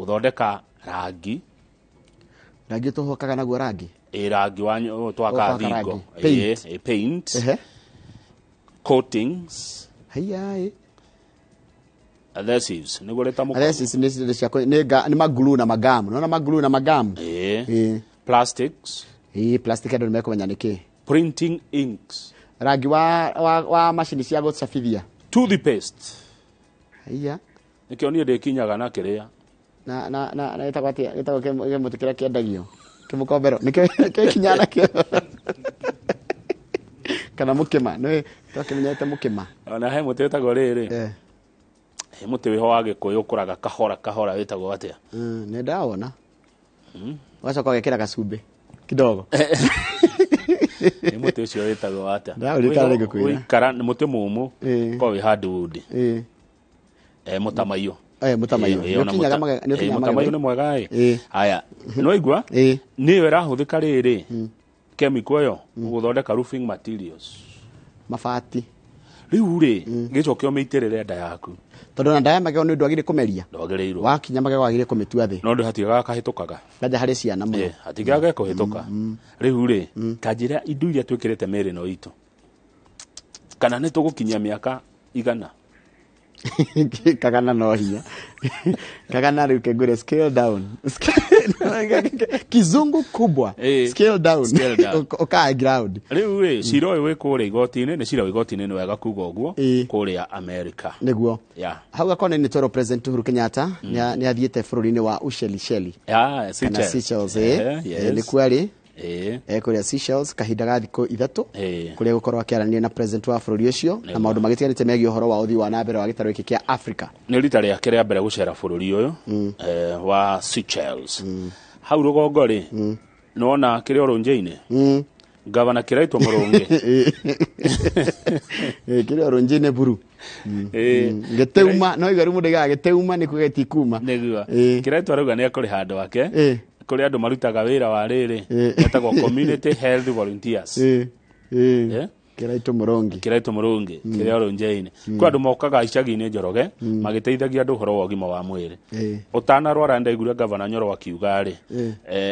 Gũthondeka rangi. Rangi tũhakaga naguo rangi. Ĩ, rangi wa twakaga Twaka thingo. Rangi. Paint. Ĩ, paint. Coatings. Haiya ĩ. Adhesives nĩguo rĩta mũko. Adhesives nĩ cia nĩ maglue na magamu. Nona maglue na magamu. Ĩ. Ĩ. Plastics. Ĩ, plastic andũ nĩ mekũmenya nĩkĩ. Printing inks. Rangi wa macini cia gũcabithia. Toothpaste. Haiya. Nĩkĩo niĩ ndĩkinyaga na kĩrĩa. Na gĩtagwo atĩa? Gĩtagwo kĩmũtĩ kĩrĩa kĩendagio. Kĩmũkombero. Nĩkĩo nĩkĩo kinyaga nakĩo. Kana mũkĩma. Nĩ twakĩmenyete mũkĩma. Ona he mũtĩ wĩtagwo rĩrĩ. He mũtĩ wĩho wa Gĩkũyũ ũkũraga kahora kahora, wĩtagwo atĩa? Nĩ ndawona. Ũgacoka ũgekĩra gacumbĩ kidogo. Nĩ mũtĩ ũcio wĩtagwo atĩa? Ndawũririkana nĩngũkwĩra. Ũikara nĩ mũtĩ mũmũ. Ũkoragwo wĩ hardwood. Mũtamaiyũ. Mũtamaiyũ. Ĩ, ona Nĩũkinyaga nĩũkinyaga mũtamaiyũ magego. Nĩ mwega ĩ. Haya, nĩwaigua? Ĩ. Nĩyo ĩrahũthĩka rĩrĩ chemical ĩyo gũthondeka roofing materials. Mabati. Rĩu rĩ, gĩcoke ũmĩitĩrĩre nda yaku. Tondũ ona ndawa ya magego nĩ ũndũ wagĩrĩire kũmeria. Ndwagĩrĩirwo. Wakinya magego wagĩrĩire kũmĩtua thĩ. No ndũ hatigaga kahĩtũkaga. Kanja harĩ ciana mũno. Hatigaga gekũhĩtũka. Rĩu rĩ, ta njĩra indo iria twĩkĩrĩte mĩĩrĩ ĩno itũ, kana nĩ tũgũkinyia mĩaka 100? Kagana no hinya. Kagana rĩu kengwĩre scale down. Kizungu kubwa. Scale down. Scale down. Ũkaa ground. Rĩu rĩ, cira ũyũ wĩ kũrĩa igoti-inĩ, nĩ cira wa igoti-inĩ, nĩ wega kuga ũguo. Kũrĩa America. Nĩguo. Hau gakona nĩ twerwo President Uhuru Kenyatta nĩ athiĩte bũrũri-inĩ wa Ushelisheli. Ah, kana Seychelles. Seychelles. Nĩkuo arĩ. Kũrĩa Seychelles kahinda ga thikũ 3, kũrĩa gũkorwo akĩaranĩria na president wa bũrũri ũcio na maũndũ magĩtiganĩte megiĩ ũhoro wa ũthii wa na mbere wa gĩtarũ gĩkĩ kĩa Africa. Nĩ rita rĩake rĩa mbere gũcera bũrũri ũyũ wa Seychelles. Hau rũgongo rĩ, nĩwona kĩrĩa ũrũnjĩ-inĩ, Gavana Kĩraitwo Mũrũngĩ. Kĩrĩa ũrũnjĩ-inĩ buru. Gĩteuma no igua rĩu mũndũ aigaga gĩteuma nĩ kuga gĩtikuma. Nĩguo. Kĩraitwo arauga nĩ ekũrĩha andũ ake. Kũrĩ andũ marutaga wĩra wa rĩrĩ, metagwo community health volunteers. Kĩraitũ Mũrũngi. Kĩraitũ Mũrũngi, kĩrĩa ũrũnjĩ-inĩ, kwĩ andũ mokaga icagi-inĩ Njoroge magĩteithagia andũ ũhoro wa ũgima wa mwĩrĩ ũtanarwara. Ndaiguire Gavana Nyoro akiuga rĩ,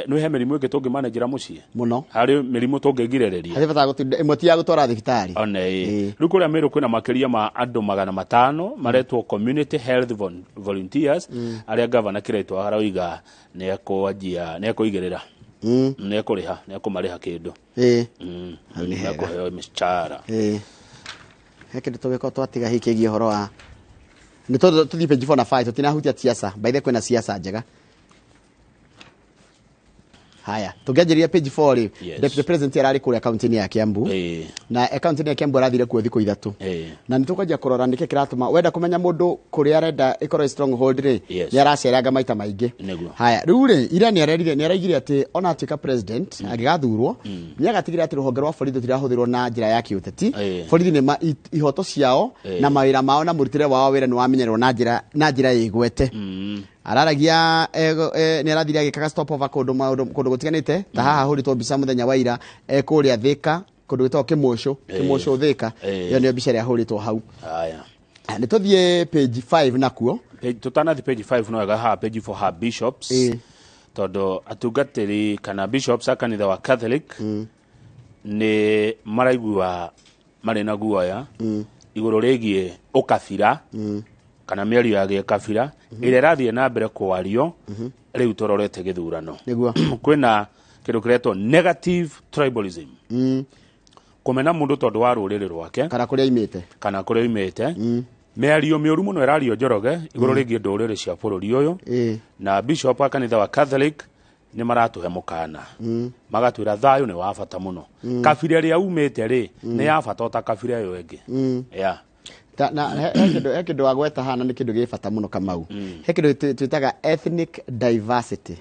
nĩ he mĩrimũ ĩngĩ tũngĩmanenjera mũciĩ. Mũno. Harĩ mĩrimũ tũngĩgirĩrĩria. Harĩ bata gũtinda ĩmwe ti ya gũtwara thibitarĩ. One ĩ, rĩu kũrĩa Mĩrũ kwĩna makĩria ma andũ 500 maretwo community health volunteers, arĩa Gavana Kĩraitũ aroiga nĩ ekwanjia, nĩ ekũigĩrĩra, nĩ ekũrĩha, nĩ ekũmarĩha kĩndũ. Hau nĩ hega. Ekũheo mĩcara. He kĩndũ tũgĩkorwo twatiga hihi kĩgiĩ ũhoro wa nĩ tondũ tũthiĩ page 4 na 5, tũtinahutia siasa. By the way, kwĩna siasa njega. Haya, tũngĩanjĩrĩria page 4 rĩ, Deputy President ararĩ kũrĩa kaunti-inĩ ya Kiambu, na kaunti-inĩ ya Kiambu arathire kuo thikũ 3, na nĩ tũkwanjia kũrora nĩkĩ kĩratũma wenda kũmenya mũndũ kũrĩa arenda ĩkorwo ĩ stronghold rĩ, nĩ araceranga maita maingĩ. Haya, rĩu rĩ, ira nĩ arerire, nĩ araigire atĩ ona atuĩka president, angĩgathurwo, nĩ agatigĩrĩra atĩ rũhonge rwa borithi rũtirahũthĩrwo na njĩra ya kĩũteti. Borithi nĩ ihoto ciao na mawĩra mao na mũrutĩre wao wa wĩra nĩ wamenyererwo na njĩra ĩgwete. Araragia nĩ arathire agĩkaga stopover kũndũ maũndũ kũndũ gũtiganĩte, ta haha hũrĩtwo mbica mũthenya wa ira kũrĩa Thĩka, kũndũ gwĩtagwo Kĩmũcũ, Kĩmũcũ Thĩka. Ĩyo nĩyo mbica ĩrĩa hũrĩtwo hau. Haya. Nĩ tũthiĩ page 5 nakuo. Tũtanathi page 5, no wega haha page 4 ha bishops, tondũ atungatĩri kana bishops a kanitha wa Catholic nĩ maraigua marĩ na guoya igũrũ rĩgiĩ ũkabira kana mĩario ya gĩkabira ĩrĩa ĩrathiĩ na mbere kwario rĩu tũrorete gĩthurano. Kwĩna kĩndũ kĩretwo negative tribalism, kũmena mũndũ tondũ wa rũrĩrĩ rwake kana kũrĩa imĩte. Kana kũrĩa oimĩte. Mĩario mĩũru mũno ĩrario Njoroge igũrũ rĩgiĩ ndũrĩrĩ cia bũrũri ũyũ, na bishop wa kanitha wa Catholic nĩ maratũhe mũkana, magatwĩra thayũ nĩ wa bata mũno, kabira ĩrĩa umĩte rĩ nĩ ya bata o ta kabira ĩyo ĩngĩ, yeah. Na he kĩndũ wagweta haha na nĩ kĩndũ gĩ bata mũno, Kamau. He kĩndũ twĩtaga ethnic diversity,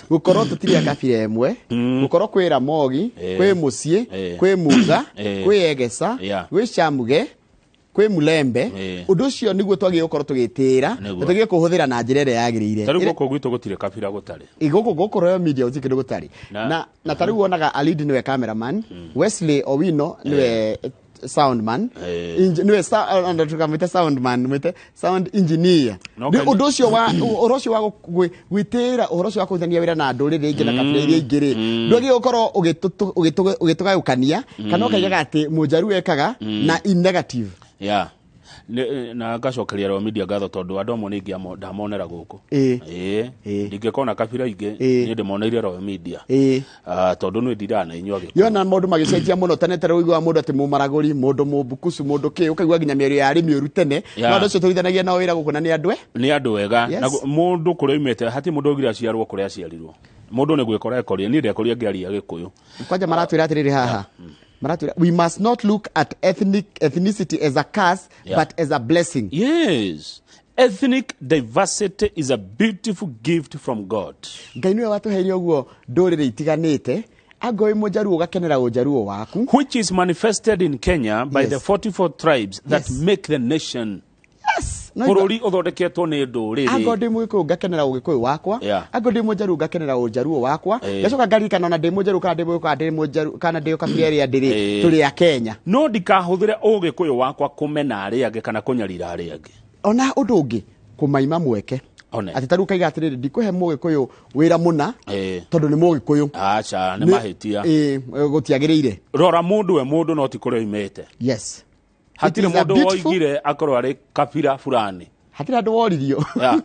gũkorwo tũtirĩ a kabira ĩmwe, gũkorwo kwĩ Ramogi, kwĩ Mũciĩ, kwĩ Muga, kwĩ Egesa, kwĩ Camuge, kwĩ Mulembe. Ũndũ ũcio nĩguo twagĩrĩirwo gũkorwo tũgĩtĩĩra na twagĩrĩirwo kũhũthĩra na njĩra ĩrĩa yagĩrĩire. Ta rĩu gũkũ gwitũ gũtirĩ kabira gũtarĩ. Ĩ, gũkũ Royal Media gũtirĩ kĩndũ gũtarĩ. Na ta rĩu wonaga Alidi nĩwe cameraman, Wesley Owino nĩwe sound man. Niwe tukamwĩte sound man, mwĩte sound engineer. No Nĩ ũndũ ũcio wa ũhoro ũcio wa gwĩtĩĩra, ũhoro ũcio wa kũrutithania wĩra na ndũrĩrĩ ingĩ na kabira iria ingĩ rĩ, ndwagĩrĩirwo gũkorwo ũgĩtũgayũkania kana ũkaigaga atĩ mũnjaruo ekaga na in negative. Yeah. Na ngacokeria Royal Media ngatho tondũ andũ amwe nĩ ndamonera gũkũ. Ĩĩ. Ndingĩkona kabira ingĩ, niĩ ndĩmoneire Royal Media. Ah, tondũ nĩ ndiraga na inyuĩ Agĩkũyũ. Yona maũndũ magĩcenjia mũno. Tene tene ũiguaga mũndũ atĩ mũmaragũri, mũndũ mũmbukucu, mũndũ kĩ, ũkaigua nginya mĩario yarĩ mĩũru tene. No andũ acio tũrutithanagia nao wĩra gũkũ na nĩ andũ Nĩ andũ ega. Yes. Na mũndũ kũrĩa oimĩte, hatirĩ mũndũ augire aciarwo kũrĩa aciarirwo. Mũndũ nĩ gwĩkora ekorire. Niĩ ndekorire ngĩaria Gĩkũyũ. Kwanja maratwĩra atĩrĩrĩ haha, maratwĩra we must not look at ethnicity as a curse but as a blessing. Yes, ethnic diversity is a beautiful gift from God. Ngai nĩwe watũheire ũguo ndũrĩrĩ itiganĩte. Angorwo wĩ mũnjaruo, ũgakenera ũnjaruo waku. Which is manifested in Kenya by the 44 tribes that make the nation. Yes. No Bũrũri ũthondeketwo nĩ ndũrĩrĩ. Angorwo ndĩ mũgĩkũyũ, ngakenera ũgĩkũyũ wakwa. Angorwo ndĩ mũnjaruo, ngakenera ũnjaruo wakwa. Ngacoka ngaririkana ona ndĩ mũnjaruo kana ndĩ mũgĩkũyũ kana ndĩ mũnjaruo kana ndĩ kabira ĩrĩa ndĩrĩ, tũrĩ a Kenya. No ndikahũthĩre ũgĩkũyũ wakwa kũmena arĩa angĩ kana kũnyarira arĩa angĩ. Ona ũndũ ũngĩ, kũmaima mweke. One. Atĩ tarĩu ũkaiga atĩrĩrĩ, ndikũhe mũgĩkũyũ wĩra mũna tondũ nĩ mũgĩkũyũ. Aca, nĩ mahĩtia. Ĩĩ, gũtiagĩrĩire. Rora mũndũ we mũndũ, no ti kũrĩa oimĩte. Hatirĩ It is a mũndũ woigire akorwo arĩ kabira fulani. Hatirĩ andũ woririo. Yeah.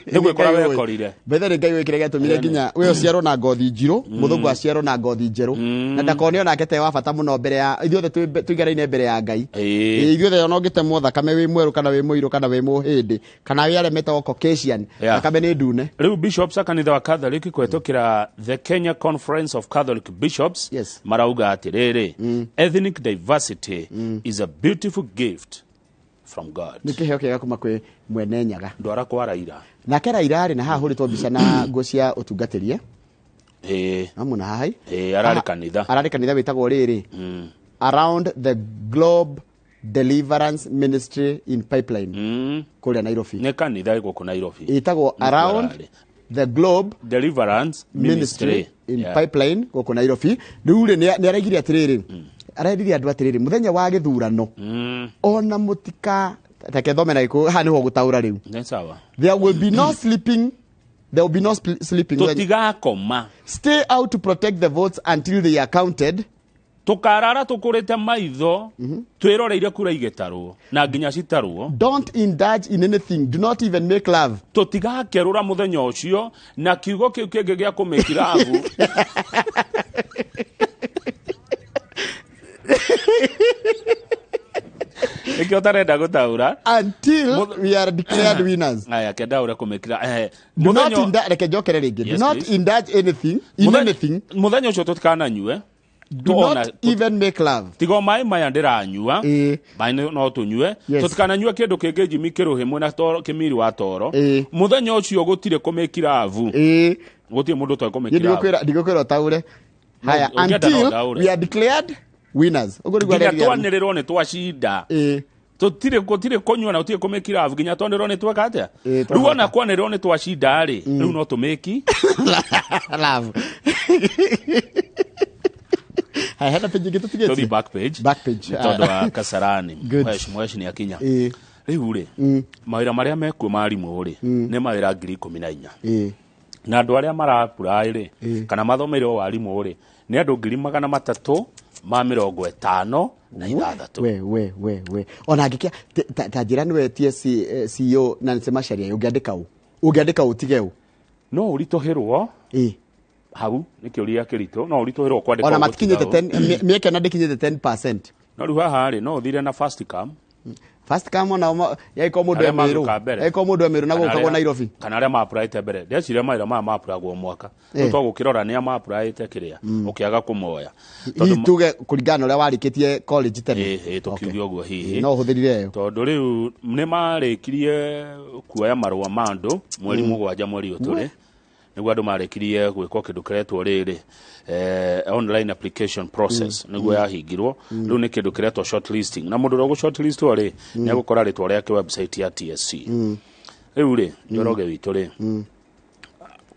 Nĩ gwĩkora wekorire. Bethe nĩ Ngai wĩkĩre gĩatũmire nginya we ũciarwo na ngothi njirũ, mũthũngũ aciarwo na ngothi njerũ, na ndakone onake te wa bata mũno mbere ya ithuothe tũiganaine mbere ya Ngai. Ĩĩ, ithuothe ona ũngĩtemwo thakame wĩ mwerũ kana wĩ mũirũ kana wĩ mũhĩndĩ kana wĩ arĩa metagwo Caucasian, thakame nĩ ndune. Rĩu bishops a kanitha wa Catholic kũhetũkĩra the Kenya Conference of Catholic Bishops marauga atĩrĩrĩ, ethnic diversity is a beautiful gift from God. Nĩ kĩheo kĩega kuma kwĩ mwene Nyaga. Ndwara kwa Raila. Nake Raila rĩ, na haha hũrĩtwo mbica na nguo cia ũtungatĩri. Amuna haha. Ĩĩ, ararĩ kanitha. Ararĩ kanitha wĩtagwo rĩrĩ, Around the Globe Deliverance Ministry in Pipeline, kũrĩa Nairobi. Nĩ kanitha ĩ gũkũ Nairobi. Ĩtagwo Nĩkuo Around ararĩ. the Globe Deliverance Ministry Ministry in Pipeline gũkũ Nairobi. Rĩu rĩ, nĩ araigire atĩrĩrĩ, areririe andũ atĩrĩrĩ, mũthenya wa gĩthurano ona mũtika, reke thome na Gĩkũyũ haha nĩho gũtaũra rĩu. Nĩ sawa. There will be no sleeping, there will be no sleeping. Tũtigakoma. Stay out to protect the votes until they are counted. Tũkarara tũkũrĩte maitho twĩroreire kura igĩtarwo na nginya citarwo. Don't indulge in anything, do not even make love. Tũtigakerũra mũthenya ũcio na kiugo kĩu kĩngĩ gĩa kũmĩkirabu. Nĩkĩo ũtarenda gũtaũra. Until we are declared winners. Aya, kendaũre kũmĩkira. Do not reke njokere rĩngĩ. Do Yes, not please. indulge anything in anything. Mũthenya ũcio tũtikananyue. Do not even make love. Tigo maĩ maya ndĩranyua, maĩ no tũnyue. Tũtikananyue kĩndũ kĩngĩ njimi kĩrũhĩ mwĩna toro kĩmiri wa toro. Mũthenya ũcio gũtirĩ kũmĩkirabu. Gũtirĩ mũndũ ũtoĩ Niĩ kũmĩkirabu. Ndigũkwĩra ũtaũre. Haya, Ũngĩenda no until ndaũre. we are declared winners. Ũguo nĩguo Nginya arerire andũ. twanĩrĩrwo nĩ twacinda. Tũtirĩ, gũtirĩ kũnyua na gũtirĩ kũmĩkirabu nginya twanĩrĩrwo nĩ tweka atĩa. Ĩĩ, Rĩu ona twahota. kwanĩrĩrwo nĩ twacinda rĩ, rĩu no tũmĩki love. Haya, hena page ĩngĩ tũtigĩtie? Tũthiĩ back page. Back page. Nĩ tondũ wa Kasarani. Good. Mwesh, mwesh nĩ akinya. Rĩu rĩ, mawĩra marĩa mekuo ma arimũ rĩ, nĩ mawĩra 14,000. Na andũ arĩa mara-apply rĩ, kana mathomeire o warimũ rĩ, nĩ andũ 356,000. We, we, we, we. Ona angĩkia ta njĩra nĩwe TSC, CEO Nancy Macharia, ũngĩandĩka ũ? Ũngĩandĩka ũ tige ũ? No ũritũhĩrwo. Hau nĩ kĩũria kĩritũ, no ũritũhĩrwo kwandĩka Ona ũguo matikinyĩte tiga ũ. 10, mĩeke ona ndĩkinyĩte 10%. No rĩu haha rĩ, no ũthire na first come. First come ona yaiko mũndũ Arĩa e Meru. magũka mbere. Yaiko mũndũ e Meru na Kana gũkagwo Nairobi. Kana arĩa ma-applyĩte mbere. Ndeciria mawĩra maya ma-applyagwo mwaka. Rĩu twagũkĩrora nĩ a ma-applyĩte kĩrĩa, ũkĩaga kũmoya. Hihi Tondũ tuge kũringana na ũrĩa warĩkĩtie college tene. Ĩĩ, ĩĩ, tũkiuge ũguo hihi. Ĩĩ, no ũhũthĩrire ĩyo. Tondũ rĩu nĩ marĩkirie kuoya marũa ma andũ mweri 7 mweri ũyũ tũrĩ. Nĩguo andũ marĩkirie gwĩkwo kĩndũ kĩretwo rĩrĩ, online application process, nĩguo yahingirwo. Rĩu nĩ kĩndũ kĩretwo shortlisting, na mũndũ ũrĩa ũgũ-shortlistwo rĩ, nĩ egũkora rĩtwa rĩake website ya TSC. Rĩu rĩ, Njoroge witũ rĩ,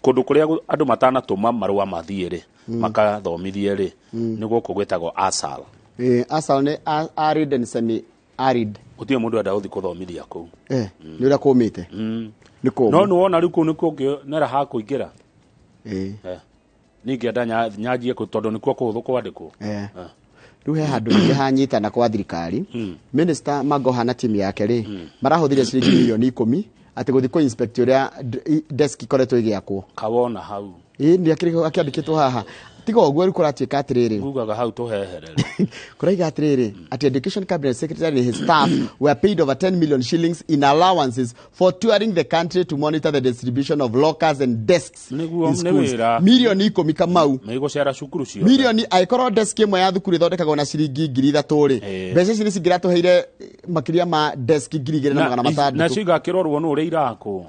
kũndũ kũrĩa andũ matanatũma marũa mathiĩ rĩ, makathomithie rĩ, nĩ gũkũ gwĩtagwo ASAL. ASAL nĩ arid and semi arid. Gũtirĩ mũndũ enda gũthiĩ kũthomithia kũu. Nĩ ũrĩa kũmĩte. Nĩ kũmũ. No nĩ wona rĩu kũu nĩkuo ũngĩonera ha kũingĩra. Ningĩenda nyanjie kũ tondũ nĩkuo kũhũthũ kwandĩkwo. Rĩu he handũ ningĩ hanyitana kwa thirikari. Minister Magoha na timu yake rĩ, marahũthĩrire ciringi milioni 10 atĩ gũthiĩ kũ inspect ũrĩa desk ikoretwo ĩgĩakwo. Kawona hau. Nĩ akĩandĩkĩtwo haha. Tiga ũguo rĩu kũratuĩka atĩrĩrĩ. Ngugaga hau tũheherere. Kũraiga atĩrĩrĩ, atĩ education cabinet secretary and his staff were paid over 10 million shillings in allowances for touring the country to monitor the distribution of lockers and desks Nĩguo, in nĩ schools. wĩra. Milioni 10 Kamau. Nĩgũcera cukuru ciothe. Milioni angĩkorwo desk ĩmwe ya thukuru ĩthondekagwo na ciringi 3,000 rĩ, mbeca ici nĩ cingĩratũheire makĩria ma desk 2,600. Nacio igakĩrorwo nũ ũrĩa irakwo.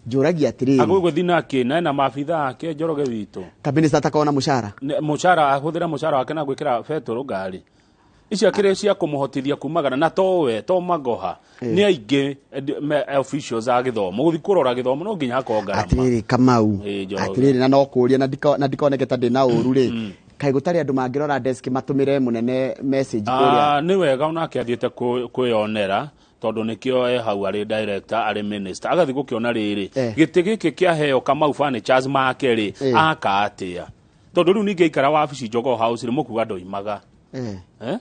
Njũragia atĩrĩrĩ. Agũgũthiĩ nake na ena maabitha ake Njoroge witũ. Kabinista atakorwo na mũcara. Mũcara ahũthĩra mũcara wake na gwĩkĩra betũrũ ngari. Icio akĩrĩ cia kũmũhotithia kumagara na towe to Magoha. Nĩ aingĩ officials a gĩthomo. Gũthiĩ kũrora gĩthomo no nginya hakorwo ngarama. Atĩrĩrĩ Kamau. Njoroge. Atĩrĩrĩ na no kũũria na ndikoneke ta ndĩna ũru rĩ. Kaĩ gũtarĩ andũ mangĩrora desk matũmĩre mũnene message kũrĩa. Nĩ wega onake athiĩte kwĩyonera. Tondũ nĩkĩo e hau arĩ director arĩ minister agathiĩ gũkĩona rĩrĩ gĩtĩ gĩkĩ kĩaheo Kamau Furnitures make rĩ aka atĩa tondũ rĩu ningĩ aikara wabici Jogoo House rĩ mũkuga ndoimaga. Rĩu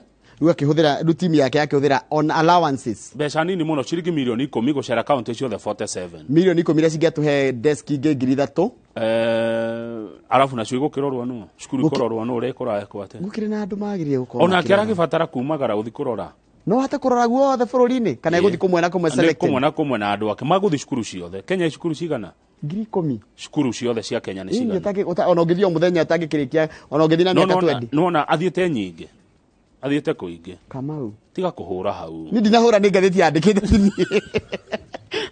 akĩhũthĩra rĩu timu yake akĩhũthĩra on allowances mbeca nini mũno ciringi milioni 10 gũcera kaunti ciothe 47 milioni 10 iria cingĩatũhe desk ingĩ 3,000. Arabu nacio igũkĩrorwo nũ cukuru ikũrorwo nũ ũrĩa ĩkũrakwo atĩa gũkĩrĩ na andũ magĩrĩire gũkorwo onake aragĩbatara kumagara gũthiĩ kũrora. No hata kũrora guothe bũrũri-inĩ kana ĩgũthiĩ kũmwe na kũmwe selected. Kũmwe na kũmwe na andũ ake magũthiĩ cukuru ciothe. Kenya cukuru cigana? 10,000. Cukuru ciothe cia Kenya nĩ cigana? Ona ũngĩthiĩ o mũthenya ũtangĩkĩrĩkia, ona ũngĩthiĩ na mĩaka 20. Nĩwona athiĩte nyingĩ. Athiĩte kũingĩ. Kamau. Tiga kũhũra hau. Niĩ ndinahũra nĩ ngathĩti yandĩkĩte ti niĩ.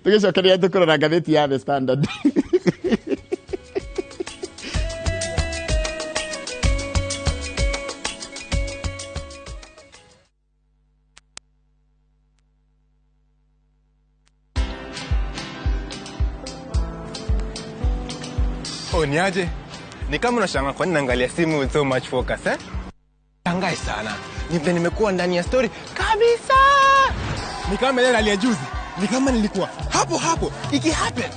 Tũgĩcokeria tũkũrora ngathĩti ya The Standard. Niaje? Ni kama unashangaa kwa nini naangalia simu with so much focus, eh? Shangai sana. Ni vile nimekuwa ndani ya story kabisa. Ni kama ile ya juzi. Ni kama nilikuwa hapo hapo iki happen.